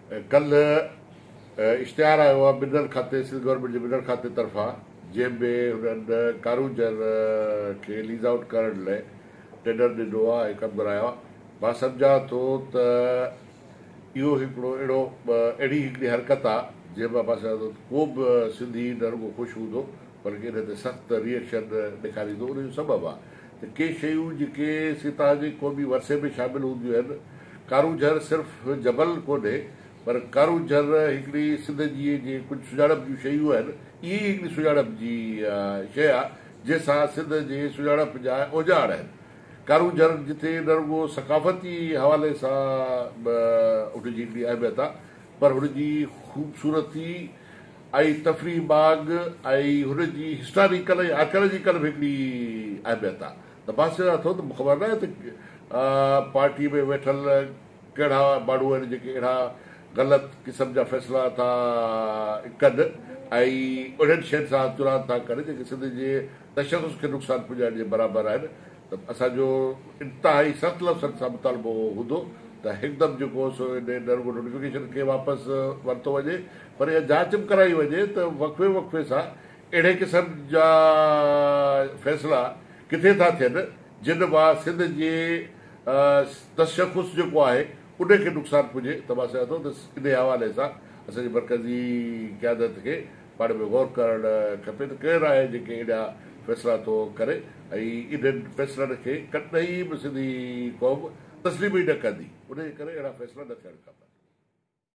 ڪلهه اشتهار آيو آهي منرل کاتي سنڌ گورنمينٽ جي منرل کاتي طرفان جنهن ۾ هنن ڪارونجهر کي ليز آئوٽ ڪرڻ لاء ٽينڊر ڏنو آهي ۽ ڪم ڪرايو آهي. مان سمجهان ٿو ته اهو هڪڙو اهڙو اهڙي هڪڙي حرڪت آهي جنهن مان مان سمجهان ٿو ته ڪو به سنڌي نه رڳو خوش هوندو بلڪه ان تي سخت ري ايڪشن ڏيکاريندو. ان جو سبب آهي ته ڪي شيون جيڪي سنڌ جي قومي ورثي ۾ شامل هونديون آهن، ڪارونجهر صرف جبل ڪونهي پر ڪارونجهر هڪڙي سنڌ جي جي ڪجهه سڃاڻپ جون شيون آهن، اهي ئي هڪڙي سڃاڻپ جي شيء آهي جنهن سان سنڌ جي سڃاڻپ جا اهڃاڻ آهن. ڪارونجهر جتي نه رڳو ثقافتي حوالي سان به ان جي هڪڙي اهميت آهي پر هن جي خوبصورتي ۽ تفريحي ماڳ ۽ هن جي هسٽاريڪل ۽ آرڪيالاجيڪل به هڪڙي اهميت آهي ته مان سمجهان ٿو ته مون خبر ناهي ته پارٽي ۾ ويٺل ڪهڙا ماڻهو آهن جيڪي اهڙا غلط قسم جا فيصلا ٿا ڪن ۽ اهڙين شين سان چوران ٿا ڪن جيڪي سنڌ جي تشخص کي نقصان پڄائڻ جي برابر آهن ته اسان جو انتهائي سخت لفظن سان مطالبو هوندو ته هڪدم جيڪو سو ان نه رڳو نوٽيفڪيشن کي واپس ورتو وڃي پر اها جاچ به ڪرائي وڃي ته وقفي وقفي سان اهڙي قسم جا فيصلا ڪٿي ٿا ٿين جن مان سنڌ جي تشخص جيڪو آهي ان کي نقصان پڄي ته مان سمجهان ٿو ته انهي حوالي سان اسان جي مرڪزي قيادت کي پاڻ ۾ غور ڪرڻ کپي ته ڪير آهي جيڪي اهڙا فيصلا ٿو ڪري ۽ انهن فيصلن کي ڪڏهن به سنڌي قوم تسليم ئي نه ڪندي انهي ڪري اهڙا فيصلا نه ٿيڻ کپن.